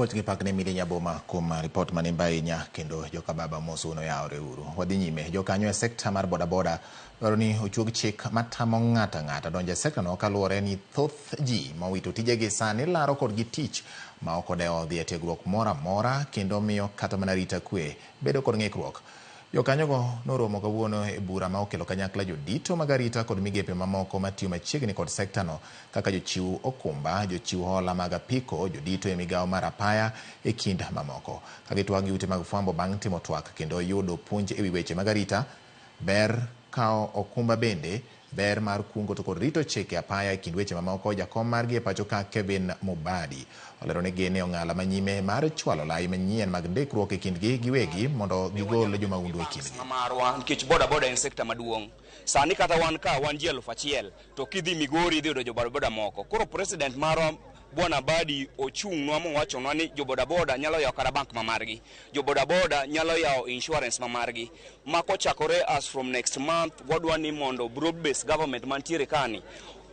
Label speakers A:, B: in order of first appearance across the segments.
A: Puoch gi pak ne Milly Nyaboma kuom ripot manimba ahinya kendo joka baba mosu noyawore uru. Wadhi nyime, jokanyo e sekta mar bodaboda dwaro ni ochuog chik matamo ng'ato ang'ata donjo e sekta no kaluwore ni thoth ji mowito tijegi sani laro kodgi tich ma ok odewo dhi e tiegruok moro amora kendo miyo kata mana arita kwe bedo kod ng'ikruok. Jokanyogo noromo kawuono e bura ma okelo kanyakla jodito mag arita kod migepe mamoko matiyo machiegni kod sektano kaka jochiw okumba, jochiw hola mag apiko, jodito e migawo mar apaya e kind mamoko. Ka gitwak gi ute mag fwambo bang' timo twak kendo yudo puonj e wi weche mag arita, ber kawo okumba bende, ber mar kungo to kod rito chike apaya e kind weche mamoko, jakom margi e pacho ka Kevin Mubadi olero ni gin e ong'ala manyime mar chwalo lai manyien mag ndikruok e kindgi giwegi mondo gigol jomahundu e kindgi.
B: Marwa nikech boda boda en sekta maduong'. Sani kata wan ka wan ji 1000 to kidhi Migori idhi yudo jo boda boda moko. Koro president marwa Bwana Badi ochung'nwa mowachonwa ni jo boda boda nyalo yawo kata bank ma margi. Jo boda boda nyalo yawo insurance ma margi. Ma kochakore as from next month wadwa ni mondo broad based government mantiere kani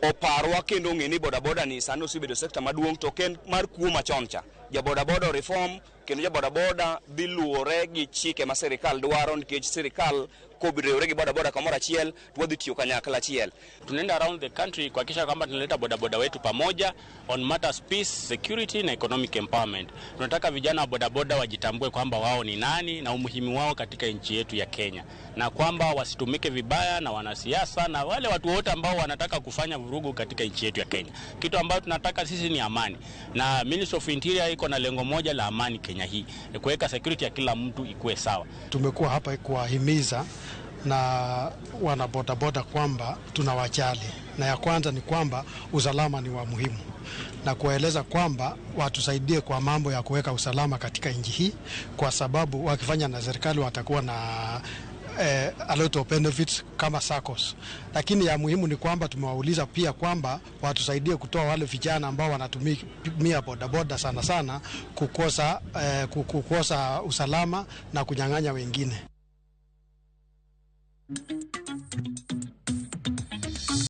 B: oparwa kendo ong'e ni boda boda ni sani osebedo sekta maduong' to ok en mar kuo machon cha. Ja boda boda reform kendo ja boda boda dhi luwore gi chike ma sirikal dwaro nikech sirikal koriwore gi boda boda kamoro achiel to wadhi tiyo kanyakla achiel.
C: Tunaenda around the country kuhakikisha kwamba tunaleta bodaboda wetu pamoja on matters peace, security na economic empowerment. Tunataka vijana wa bodaboda wajitambue kwamba wao ni nani na umuhimu wao katika nchi yetu ya Kenya, na kwamba wasitumike vibaya na wanasiasa na wale watu wote ambao wanataka kufanya vurugu katika nchi yetu ya Kenya. Kitu ambacho tunataka sisi ni amani, na Ministry of Interior iko na lengo moja la amani Kenya hii, ni kuweka security ya kila mtu ikuwe sawa.
D: Tumekuwa hapa kuwahimiza na wanabodaboda kwamba tunawajali, na ya kwanza ni kwamba usalama ni wa muhimu, na kuwaeleza kwamba watusaidie kwa mambo ya kuweka usalama katika nchi hii, kwa sababu wakifanya na serikali watakuwa na a lot of benefits kama SACCOS. Lakini ya muhimu ni kwamba tumewauliza pia kwamba watusaidie kutoa wale vijana ambao wanatumia bodaboda sana sana kukosa usalama na kunyang'anya wengine.